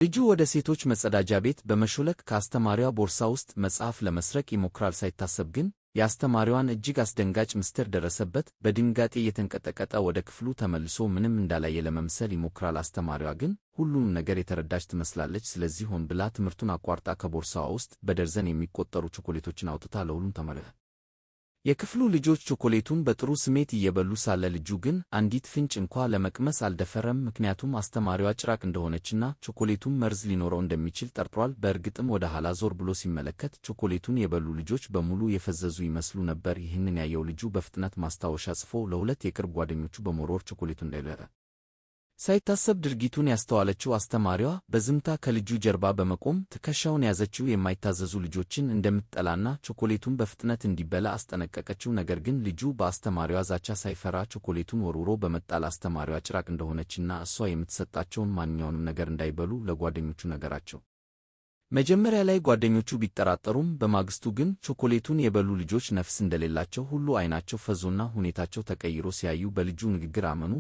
ልጁ ወደ ሴቶች መጸዳጃ ቤት በመሾለክ ከአስተማሪዋ ቦርሳ ውስጥ መጽሐፍ ለመስረቅ ይሞክራል። ሳይታሰብ ግን የአስተማሪዋን እጅግ አስደንጋጭ ምስጢር ደረሰበት። በድንጋጤ እየተንቀጠቀጠ ወደ ክፍሉ ተመልሶ ምንም እንዳላየ ለመምሰል ይሞክራል። አስተማሪዋ ግን ሁሉንም ነገር የተረዳች ትመስላለች። ስለዚህ ሆን ብላ ትምህርቱን አቋርጣ ከቦርሳዋ ውስጥ በደርዘን የሚቆጠሩ ቾኮሌቶችን አውጥታ ለሁሉም ተመለ። የክፍሉ ልጆች ቾኮሌቱን በጥሩ ስሜት እየበሉ ሳለ ልጁ ግን አንዲት ፍንጭ እንኳ ለመቅመስ አልደፈረም። ምክንያቱም አስተማሪዋ ጭራቅ እንደሆነችና ቾኮሌቱን መርዝ ሊኖረው እንደሚችል ጠርጥሯል። በእርግጥም ወደ ኋላ ዞር ብሎ ሲመለከት ቾኮሌቱን የበሉ ልጆች በሙሉ የፈዘዙ ይመስሉ ነበር። ይህንን ያየው ልጁ በፍጥነት ማስታወሻ ጽፎ ለሁለት የቅርብ ጓደኞቹ በመወርወር ቾኮሌቱን እንዳይበላ። ሳይታሰብ ድርጊቱን ያስተዋለችው አስተማሪዋ በዝምታ ከልጁ ጀርባ በመቆም ትከሻውን ያዘችው። የማይታዘዙ ልጆችን እንደምትጠላና ቾኮሌቱን በፍጥነት እንዲበላ አስጠነቀቀችው። ነገር ግን ልጁ በአስተማሪዋ ዛቻ ሳይፈራ ቾኮሌቱን ወርውሮ በመጣል አስተማሪዋ ጭራቅ እንደሆነችና እሷ የምትሰጣቸውን ማንኛውንም ነገር እንዳይበሉ ለጓደኞቹ ነገራቸው። መጀመሪያ ላይ ጓደኞቹ ቢጠራጠሩም በማግስቱ ግን ቾኮሌቱን የበሉ ልጆች ነፍስ እንደሌላቸው ሁሉ ዓይናቸው ፈዞና ሁኔታቸው ተቀይሮ ሲያዩ በልጁ ንግግር አመኑ።